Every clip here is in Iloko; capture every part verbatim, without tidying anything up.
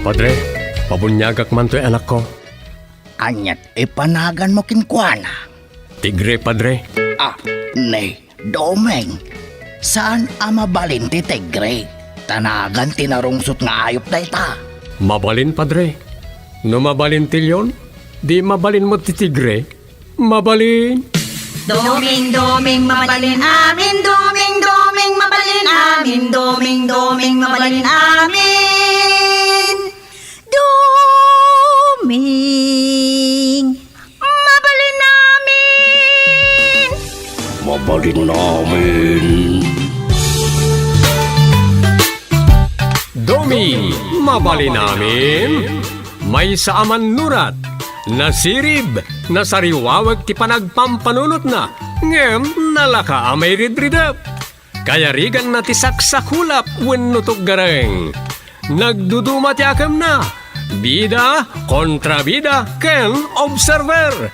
Padre, pabuniagak man toy anakko. Aniat ipanaganmo kenkuana? Tigre, Padre. Ah, ni Doming, saan a mabalin ti tigre? Ta nagan ti narungsot nga ayup dayta. Mabalin, Padre. No mabalin ti leon, di mabalin met ti tigre. Mabalin. Doming, Doming, mabalin amin. Doming, Doming, mabalin amin. Doming, Doming, mabalin amin. Doming, mabalin amin. Mabalin amin. Doming, mabalin amin. Maysa a mannurat, nasirib, nasariwawek ti panagpampanunotna, ngem nalaka a mairidridep. Kayariganna ti saksakulap wenno tuggareng. Nagduduma ti akemna, bida, kontrabida, ken observer.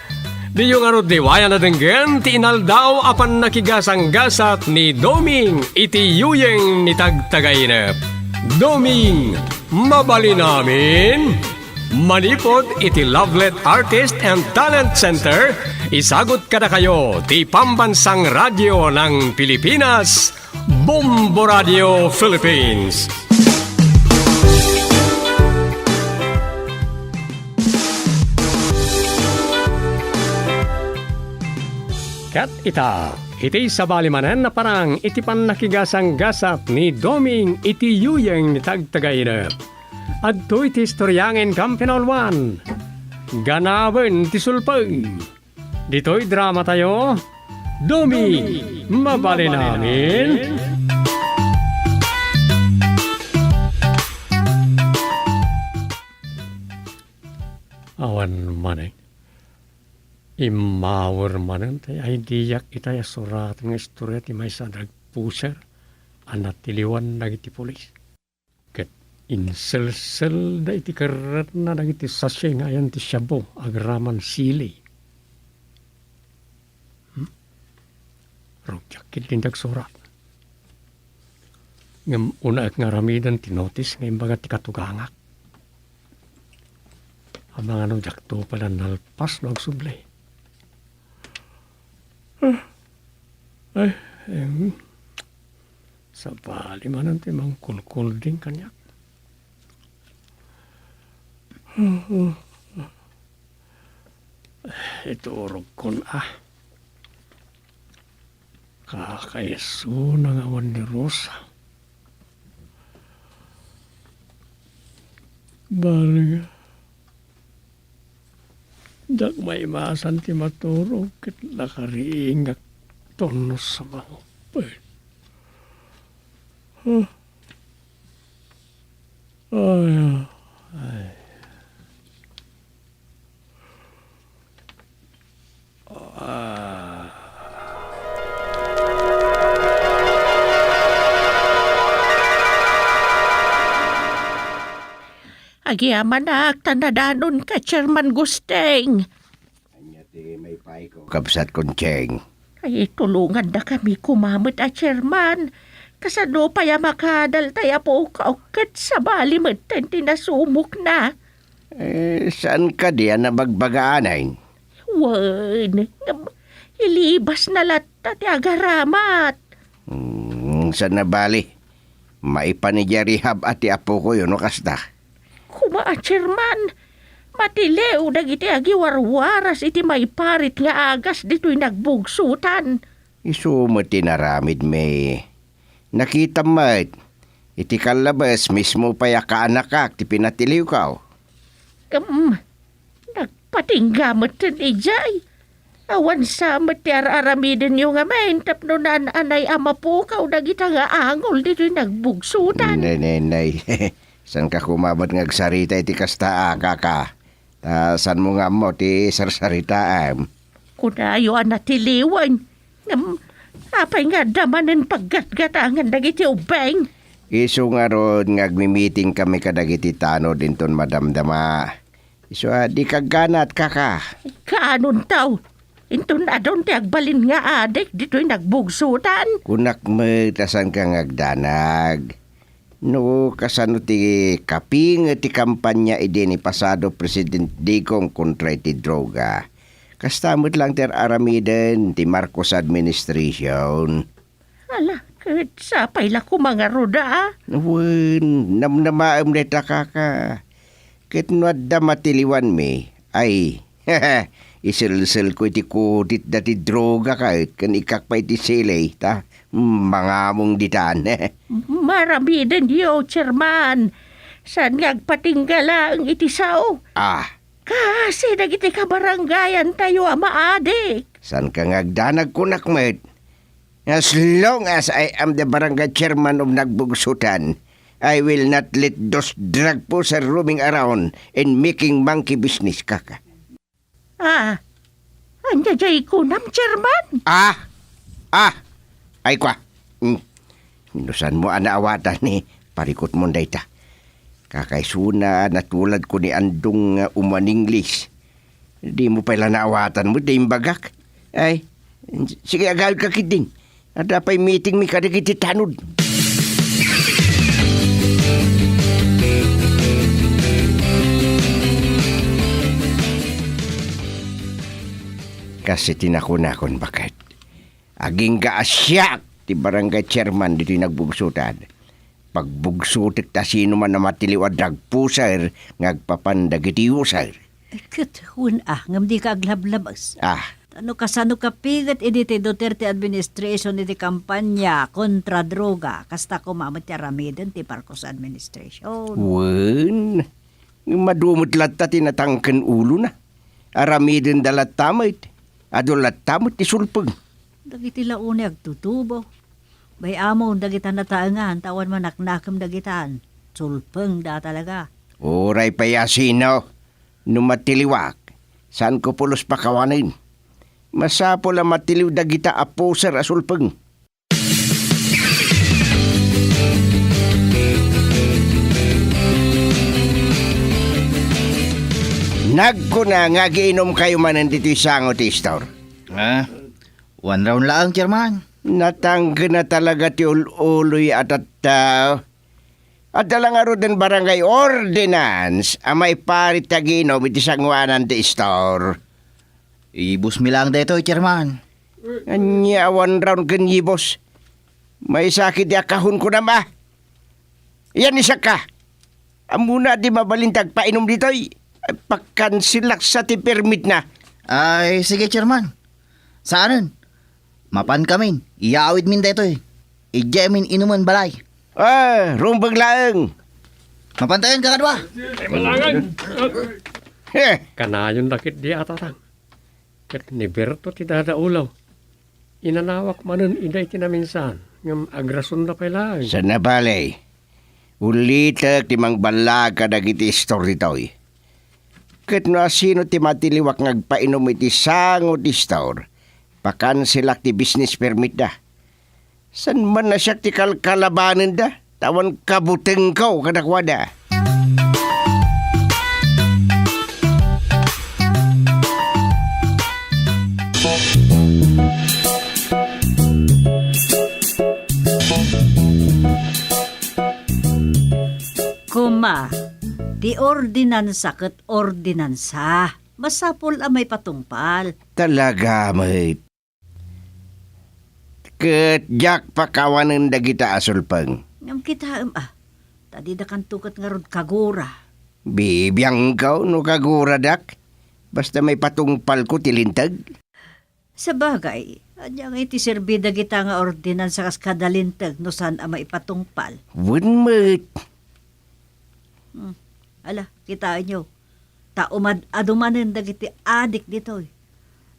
Diyo ngarud liwayan a denggen ti inaldaw a pannakigasanggasat ni Doming iti yuyeng ni Tagtagainep. Doming, mabalin amin? Manipud iti Lovelet Artist and Talent Center, isagut kadakayo ti Pambansang Radyo ng Pilipinas, Bombo Radio Philippines. Ket ita, iti sabali manen a parang iti pannakigasanggasat ni Doming iti yuyeng ni Tagtagainep. Adtoy ti istoriangen kam pinauluan. Ganawen ti sulpeng. Ditoy dramatayo, Doming, mabalin amin? Awan manen. Immawer manen ti ideak itay a suraten nga istoria ti maysa a drug pusher a natiliwan dagiti pulis. Ket inselselda iti kerretna dagiti sachet nga ayan ti shabu agraman sili. Hmm? Rugiak ketdin ti agsurat. Ngem unaek nga aramiden ti notis nga imbaga ti katugangak. Amangan no diakto pay la nalpas no agsubli. Ah, ay, em, sabali manen ti mangkulkulding kaniak. Iturogkon a. Kakaisuna nga awan ni Rosa. Bali nga, diak maimasan ti maturog ket nakariingak tunnos sa mangupay. Huh. Ay, ay. Ah. Agyamanak ta nadanonka, Chairman Gusting. Ania ti maipaayko, Kabsat Conching? Ay, tulongandakami koma met a chairman. Kasano pay a makadal tay apok ket sabali metten ti nasumokna? Eh, saan kadi a nabagbagaanen? Wen, ngem ilibasna latta ti agaramat. Hmm, saan a bali? Maipan idiay rehab a ti apokoyo no kasta. Koma a chairman, matiliw dagiti agiwarwaras iti maiparit nga agas ditoy nagbugsotan. Isu met ti inaramidmi. Nakitam met, iti kallabes mismo pay a kaanakak ti pinatiliwko. Ngem, nagpatingga metten idiay. Awan sa met ti ar-aramidenyo ngamin tapno naan-anay a mapukaw dagita nga angol ditoy nagbugsotan. Nay, nay, nay. Saanka koma met nga agsarita iti kasta a, kaka? Ta saanmo nga ammo ti sarsaritaem. Kunayo a natiliwen. Ngem, apay nga adda manen paggatgatangan dagiti ubbing? Isu ngarud nga agmimitingkami kadagiti tanod inton madamdama. Isu a, dika agganat, kaka. Kaanonto, inton adun ti agbalin nga adik ditoy nagbugsotan. Kunak met a saanka nga agdanag. No kasano ti kapinget ti kampanya idi ni pasado President Digong kontra iti droga, kasta met laeng ti ar-aramiden ti Marcos administration. Ala, ket sapay la koma ngarud, a? Wen, namnamaem dayta, kaka. Ket no adda matiliwanmi, ay, iselselko iti kudit dati droga ket ken ikkak pay iti silay, ta mangamong ditan. Maramidenyo, Chairman. Saan nga agpatingga laeng iti sao? Ah. Kasi dagiti kabarangayantayo a maadik. Saanka nga agdanag, kunak met. As long as I am the barangay chairman of Nagbugsutan, I will not let those drug pusher roaming around and making monkey business, kaka. Ah, ania jay kunam, Chairman? Ah! Ah! Ay, kwa. Hmm. No saanmo a naawatan ni parikutmon dayta. Kakaisuna, natuladko ni Andong nga umaninglis. Dimo pay la naawatan met ti imbagak. Ay, sige, agawidka ketdin. Adda pay meetingmi kadagiti tanod. Kas iti nakunakon, baket. Agingga a siak ti barangay chairman ditoy Nagbugsutan. Pagbugsutek ta sinoman a matiliw a drug pusher nga agpapan dagiti user. Ket wen a, ngem dika aglablabes. Ah. Ta no kasano kapinget idi ti Duterte administration iti kampanya kontra droga, kasta koma met ti aramiden ti Marcos administration. Wen, ngem adu met latta ti natangken ulona. Aramidenda latta met. Adu latta met ti sulpeng. Dagiti la unay agtutubo. Bay-amon dagita nataengan ta awan manaknakem dagitan. Sulpengda talaga. Uray pay a sino, no matiliwak, saanko pulos pakawanen. Masapul a matiliw dagita a pusher a sulpeng. Nagkuna nga agiinumkayo manen ditoy sango ti istor. Ah, one round laeng, Chairman. Natanggena talaga ti ul-uloy a tattao. Adda la ngaruden barangay ordinance a maiparit ti agiinum iti sangoanan ti istor. Ibusmi laeng daytoy, Chairman. Ania a one round ken ibus? Maisakit ti akahon, kunam a. Yan, isakka. Ammona a di mabalin ti agpainum ditoy. Pakanselak sa ti permitna. Ay, sige, Chairman. Saanen. Mapankamin, iyawidmin daytoy. Idiay amin inumen balay. Ah, rumbeng laeng. Mapantayon, kakadua. Ay, malangan. Heh. Kanayon da ketdi a tatang. Ket ni Berto ti dadaulaw. Inanawak manen ida iti naminsan, ngem agrasonda pay laeng. Saan a bale, ulitek ti mangballag kadagiti istor ditoy. Ket no asino ti matiliwak nga agpainum iti sango ti istor, pakanselak ti business permitda. Saan man a siak ti kalkalabanenda, ta awan kabutengko kadakuada. Koma, ti ordinansa ket ordinansa. Masapul a maipatungpal. Talaga met. Ket diak pakawanen dagita a sulpeng. Ngem kitaem a, ta didakanto ket ngarud kagura. Bibiangko no kaguradak, basta maipatungpalko ti linteg. Sabagay, ania ngay ti serbi dagita nga ordinansa kas kada linteg no saan a maipatungpal? Wen met. Hmm. Ala, kitaenyo. Ta umad-adu manen dagiti adik ditoy.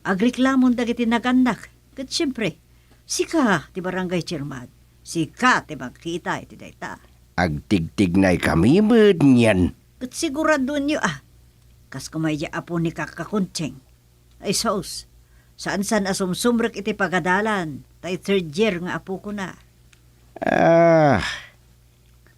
Agreklamon dagiti nagannak. Ket siempre, sika ti barangay chairman. Sika ti makita iti dayta. Agtigtignaykami met nian. Ket siguradoenyo a, kas koma idiay apo ni Kaka Kunching. Ay sus, saan-saan a sumsumrek iti pagadalan, tay third year nga apokona. Ah,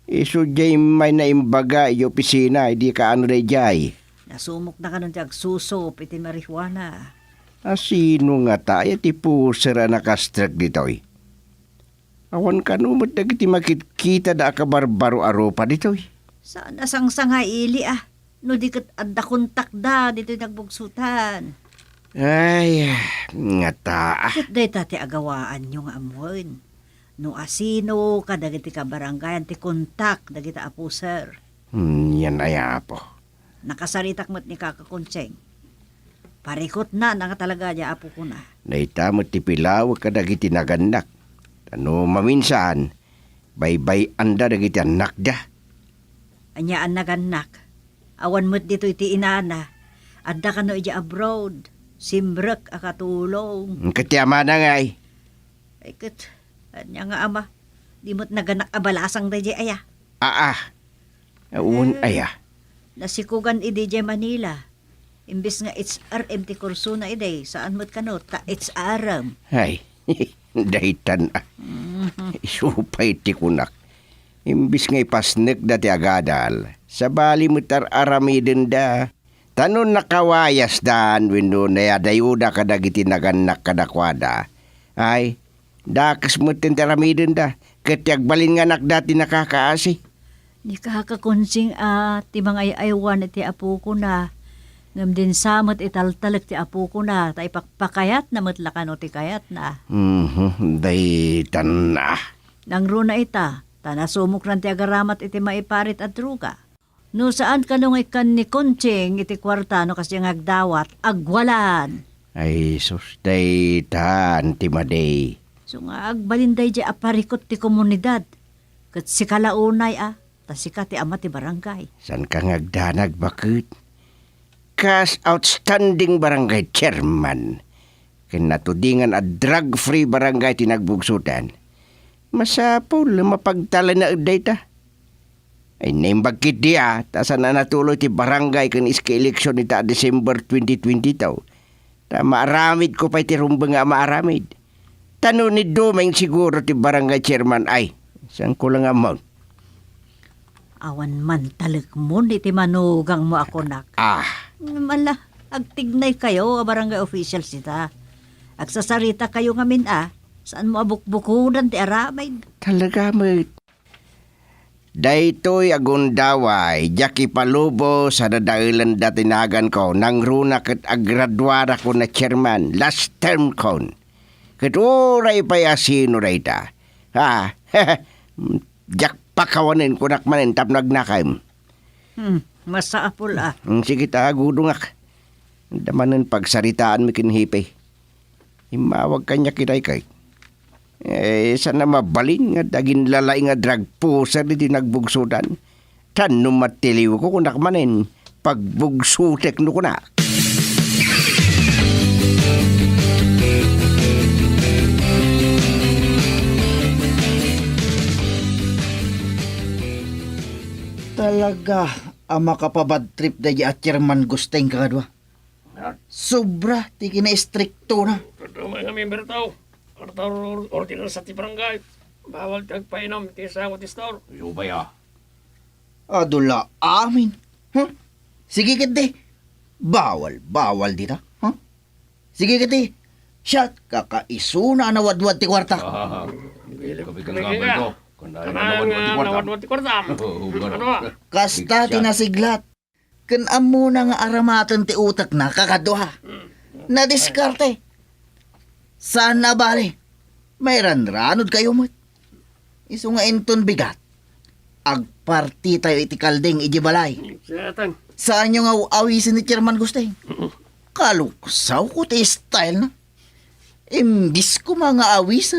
isu diay may naimbaga iti opisina, idi kaano daydiay. Nasumokna kanon ti agsusup iti marijuana. Asino ngata aya ti pusir a nakastrek ditoy? Awan kano met dagiti makitkitada a kabarbaro a rupa ditoy. Saan a sangsanga, Eli, a. No di ket adda kontakda ditoy nagbugsotan. Ay, ngata, a. Ket dayta ti agawaanyo nga ammoen. No asino kadagiti kabarangayan ti kontak dagiti apo, sir. Hmm, yan ay apo. Nakasaritak met ni Kaka Konseng. Parikutna nga talaga diay apokona. Dayta met ti pilawek kadagiti nagannak. Ta no maminsan, baybay-anda dagiti annakda. Ania a nagannak? Awan met ditoy ti inana. Adda kano idiay abroad. Simrek a katulong. Ket ti amana ngay? Ay ket, ania nga ama? Di met nagannak a balasang daydiay aya. Aa. Awan aya. Nasikogan idi diay Manila. Imbes nga H R M ti kursona idi, saan met kano ta H R M. Ay, daytan a. Mhm. Isu pay ti kunak. Imbes nga ipasnekda ti agadal, sabali met ar-aramidenda. Ta no nakawayasdan wenno nayadayoda kadagiti nagannak kadakuada, ay, dakes metten ti aramidenda, ket ti agbalin nga annakda ti nakakaasi. Ni Kaka Konsing a ti mangay-aywan iti apokona, ngem dinsa met italtalek ti apokona, ta ipakpakayatna met la kano ti kayatna. Mhm, daytan a. Nangruna ita, ta nasumoknan ti agaramat iti maiparit a droga. No saan kano nga ikkan ni Konsing iti kuarta no kasdiay nga agdawat, agwalan. Ay, sus, daytan ti madi. Isu nga agbalin daydiay a parikut ti komunidad. Ket sika la unay a, ta sika ti ama ti barangay. Saanka nga agdanag, baket? Kas outstanding barangay chairman, ken natudingan a drug-free barangay ti nagbugsotan, masapul a mapagtalinaed dayta. Ay, naimbag ketdi a, ta saan a natuloy ti barangay ken SK election ita a December twenty twenty-two. Ta maaramidko pay ti rumbeng nga maaramid. Ta no ni Doming siguro ti barangay chairman, ay, saanko la nga ammo. Awan man talekmon iti manugangmo a kunak. Ah. Ala, agtignaykayo a barangay officials ita. Agsasaritakayo ngamin a, saanmo a bukbukodan ti aramid. Talaga met. Daytoy a gundaway, diak ipalubos a dadaelenda ti naganko, nangruna ket agraduadak a chairman, last term kon. Ket uray pay a sino dayta. Ha? Diak pakawanen, kunak manen tapno agnakem. Hmm, masapul a. Hmm, sige ta, agudongak. Adda manen pagsaritaanmi ken hepe. Immawag kaniak idiay kay. Eh, saan a mabalin nga adda aginlalaing a drug pusher iti nagbugsotan. Tan no matiliwko, kunak manen, pagbugsotek no kunak. Talaga a makapabad trip daydi a chairman Gusteng kakadua. Sobra ti kinaistriktona. Kadamay nga member taw. Arta or-, ordinansa ti barangay. Bawal ti agpainom ti sango ti store. Isu pay a. Adu la amin. Huh? Sige ketdi. Bawal, bawal dita. Huh? Sige ketdi. Shot, kakaisuna a nawadwad ti kuarta. Ah, kami kami kang kami gabay ka. Ko. Kanayon nga nawadwad ti kuarta. Nawadwad ti kuarta. Oo, Ano? Kasta ti nasiglat. Ken ammona nga aramaten ti utekna kakadua. Nadiskarte. Saan a bale, mairanranod kayo met. Isu nga inton bigat, agparti tayo iti kalding iti balay. Satan. Saanyo nga awisen ni Chairman Gusting? Kaluksaw ko ti style na. Imbis ko mga awis.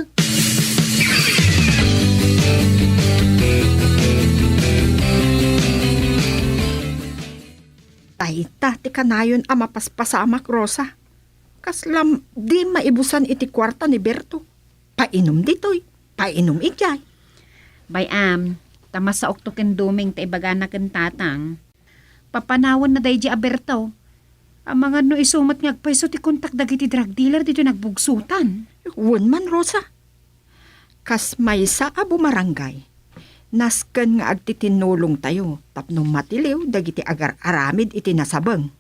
Dayta ti kanayon a mapaspasamak, Rosa. Kaslam di maibusan iti kuarta ni Berto. Painom ditoy, painom idiay. Bay-am, ta masaokto ken Doming ta ibagana ken tatang. Papanawanna daydi a Berto. Amangan no isu met nga agpayso ti kontak dagiti drug dealer ditoy nagbugsotan. Wen man, Rosa. Kas maysa a bumarangay, nasken nga agtitinulongtayo tapno matiliw dagiti agar-aramid iti nasabeng.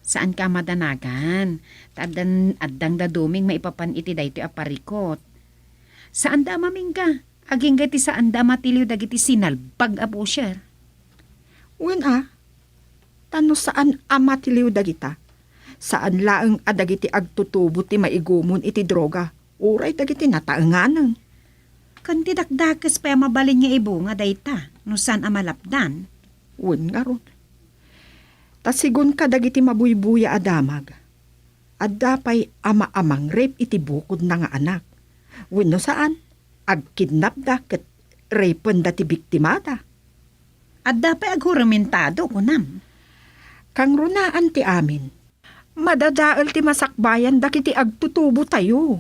Saanka a madanagan, ta addan-, addang da Doming maipapan iti daytoy a parikut. Saanda a mamingga, agingga ti saanda a matiliw dagiti sinalbag a pusher. Wen a, ta no saan a matiliw dagita, saan laeng a dagiti agtutubo ti maigumon iti droga, uray dagiti nataenganen. Ken ti dakdakes pay a mabalin nga ibunga dayta, no saan a malapdan. Wen ngarud. Ta sigun kadagiti mabuybuya a damag, adda pay ama a mangrep iti bukodna nga anak. Wenno saan, agkidnapda ket rependa ti biktimada. Adda pay aghurumentado, kunam. Kangrunaan ti amin. Madadael ti masakbayan dagiti agtutubotayo.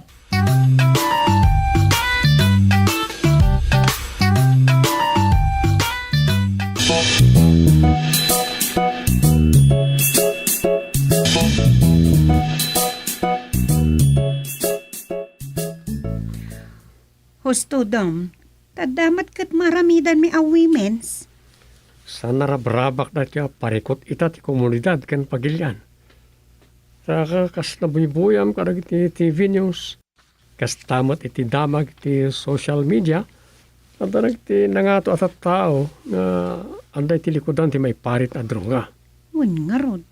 Husto, Dom. Tadda met ket maramidanmi a women's. Saan a rabrabak daytoy a parikut ita ti komunidad ken pagilian. Saka kas nabuybuyam kadagiti T V news, kasta met iti damag iti social media, adda dagiti nangato a tattao nga adda iti likudan ti maiparit a droga. Wen ngarud.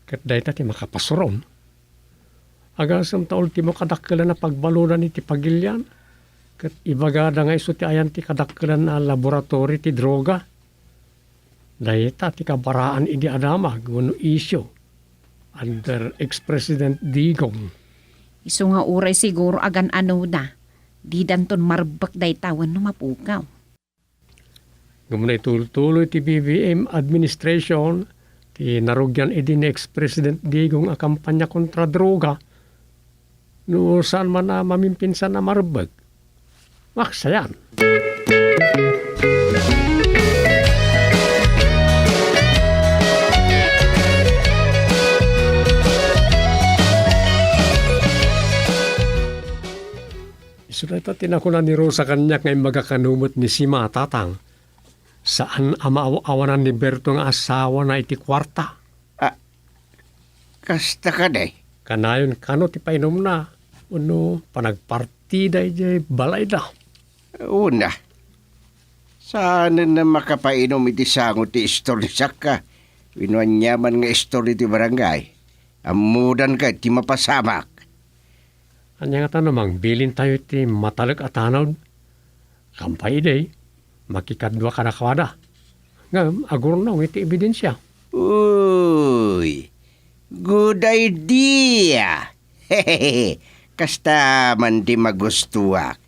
Ket dayta ti makapasuron. Agasem ta ultimo kadakkelan a pagbaludan iti pagilian, ket ibagada nga isu ti ayan ti kadakkelan a laboratory ti droga. Dayta ti kabaraan idi a damag wenno isyu under ex-President Digong. Isu nga uray siguro agan-anoda, didanton marebbek dayta wenno mapukaw. Ngem naitultuloy ti B B M administration ti narugian idi ni ex-President Digong a kampanya kontra droga. No saan man a mamimpinsan a marebbek, maksayan. Isu dayta ti nakuna ni Rosa kaniak nga imbaga kano met ni Sima, Tatang. Saan a maaw-awanan ni Berto nga asawana iti kuarta. Ah, kasta kadi? Kanayon kano ti painumna, wenno panagpartida idiay balayda? Una, saanen a makapainum iti sango ti istor ni Sakka wenno aniaman nga istor iti barangay. Ammodan ket ti mapasamak. Ania ngata no mangbilintayo iti matalek a tanod? Kampay idi, makikadua kadakuada. Ngem agurnong iti ebidensia. Uy, good idea! Kasta man ti magustuak.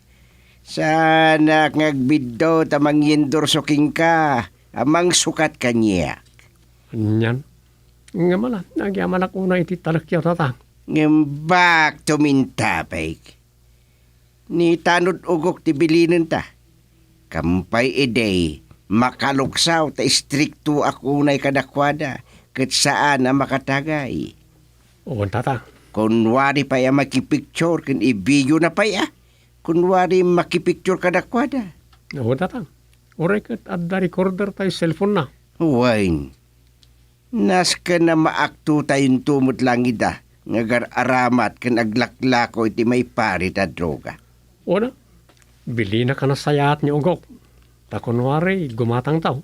Saanak nga agbiddut a mangyendorso kenka a mangsukat kaniak. Anian? Ngem ala, agyamanak unay iti talekyo, Tatang. Ngem bakto mintapek. Ni tanod ugok ti bilinenta. Kampay idi, makaluksaw ta istriktoak unay kadakuada, ket saan a makatagay. Wen, Tatang. Kunwari pay a makipicture ken i-video na pay a. Kunwari makipicture kadakuada. Wen, Tatang. Uray ket adda recorder tay cellphone na. Wen. Nasken a maaktotayonto met langida nga agar-aramat ken aglaklako iti maiparit a droga. Wen a, bilinaka nasayaat ni ugok. Ta kunwari, gumatangtaw.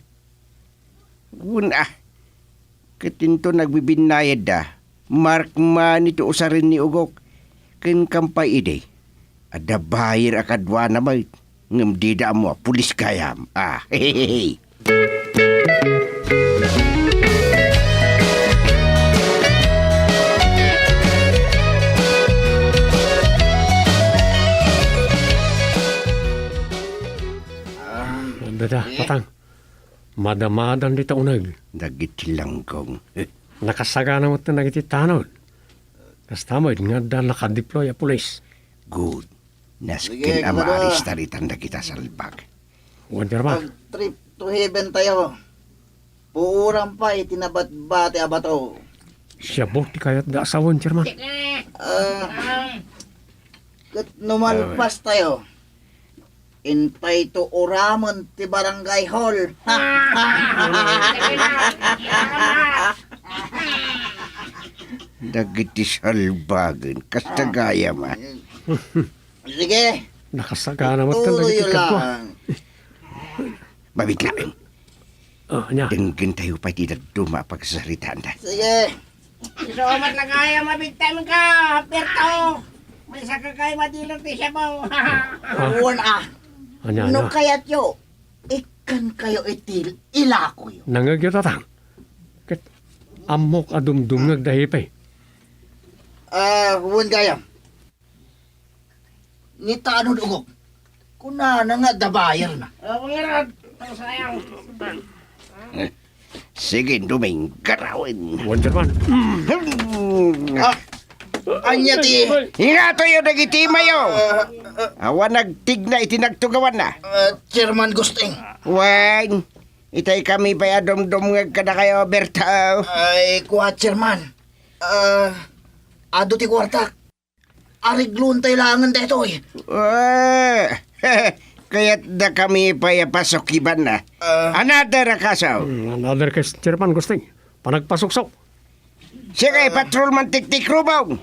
Wen a, ket inton agbibinnayadda, mark money ti usaren ni ugok. Ken kampay idi, adda buyer a kaduana met, ngem dida ammo a pulis gayam. Ah, hehehe. Dada, Tatang. Madamadan dita uneg. Dagiti langgong. Nakasagana met dagiti tanod. Kasta met nga adda nakadeploy a pulis. Good. Nasken a maaresta ditan dagita salbag. Wen, Chairman. Pag trip to heaven tayo. Puuram pay ti nabatbati a bato. Siya bo ti kayat nga asawen, Chairman. Ah, ket no malpas tayo, intay to uramen ti barangay hall. Dagiti salbagen, kasta gayam a. Sige, Nakasagana met Tuloy dagiti kadua. Lang. Mabitlaeng. Oh, ania? Denggentayo pay ti dadduma a pagsaritaanda. Sige. Isu met la kaya mabigtan ka, Berto. May saka kayo madilang ti siya mo. Wen a. Ania, no ania? Kayatyo, ikkan kayo iti ilakoyo. Nangegyo, tatang. Ket ammok a dumdumngeg da Hepe. Ah, wen gayam. Ni Tanod Ugok, kunana nga adda bayarna. Ah, pangarad, ang sayang. Eh, sige, Doming, garawen. Wonder man. Hmm. Ah, ania ti Ingatoyo dagiti imayo. Ah, ah, Awan nagtigna iti nagtugawanna. Ah, Chairman Gusting. Wen, itay kami pay a dumdumngeg kadakayo, Berto. Ay, kua, Chairman. Ah, adu ti kuartak. Aregloentayo laengen daytoy. Eh, kayatdakami pay a pasukibanna. Ah. Another a kaso. Hmm, another case, Chairman Gusting. Panagpasuksok. Sige, ah, Patrolman Tiktik Rubong.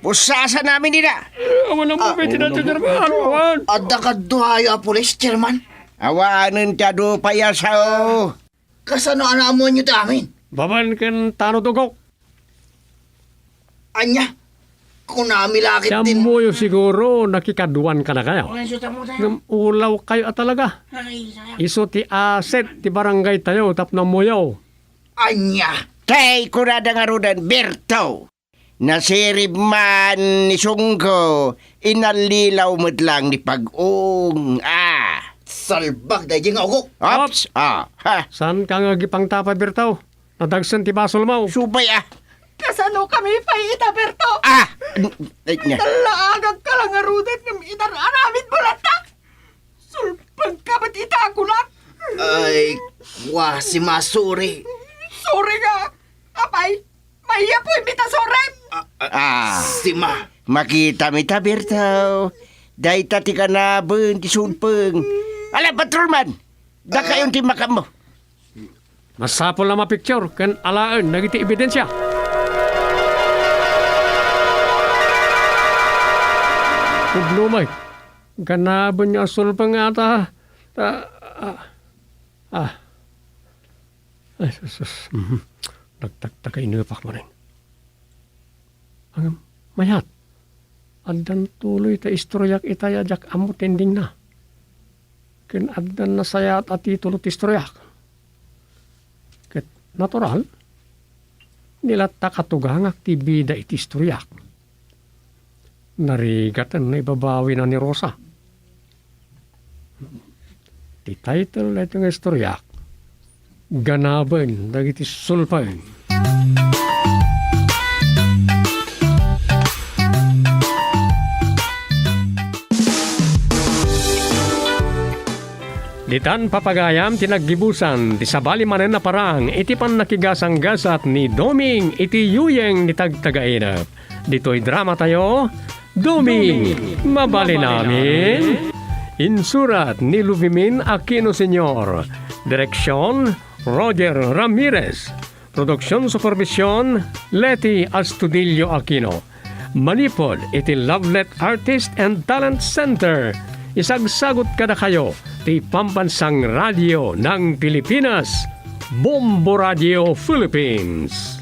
Pusasan namin nila. Eh, awan ang Ah. mabiti na, Chairman. Awan. Adda kaduayo a pulis, Chairman. Awanen ti adu pay a sao. Kasano a naammoanyo ti amin? Babaen ken Tanod Ugok. Ania? Kunami la ket din. Siya ammoyo siguro, nakikaduan kadakayo. Ngem ulaw kayo a talaga. Isu ti aset ti barangay tayo tapno ammoyo. Ania? Tay, kunada ngaruden, Berto. Nasirib man ni Sunggo, inallilaw met lang ni Pag-ung. Ah. Salbag daydi nga ugok. Ops. Ah, ha. Saan ka nga agipangtapay, Berto? Nadagsen ti basolmo. Subay, ah. Kasano kami pay ita, Berto? Ah! N-, ay, na. Nallaagak ka lang ngaruden ngem inar-aramid mo latta. Sulpeng ka met ita, kulak. Ay, wa, Sima, sorry. Sorry nga. Apay, mayapuymi ta sorry. Ah, ah, Ah. Sima. Makitami ta, Berto. Dayta ti kanaben ti sulpeng. Ala, patrolman! Dakayon ti makammo. Masapul a mapicture ken alaen dagiti ebidensia. Pudno met. Kanabenyo a sulpeng ata. Ta-, ah, ah. Ay, sus, sus. Mhm. Nagtagtagaynepak manen. Ngem, mayat, addan tuloy ta istoryak itay a diak ammo ti endingna. Ken addan nasayaat a titulo ti istoryak. Ket natural, ni latta a tugangak ti bida iti istoryak. Narigaten no ibabawina ni Rosa. Ti title daytoy nga istoryak, Ganaben dagiti Sulpeng. Ditan, papagayam, ti naggibusan ti sabali manen a parang iti pannakigasanggasat ni Doming iti yuyeng ni Tagtagainep. Ditoy dramatayo, Doming, mabalinamin. Insurat ni Luvimin Aquino Senior. Direksyon, Roger Ramirez. Production supervision, Leti Astudillo Aquino. Manipud iti Lovelet Artist and Talent Center, isagsagut kadakayo ti Pambansang Radio ng Pilipinas, Bombo Radio Philippines.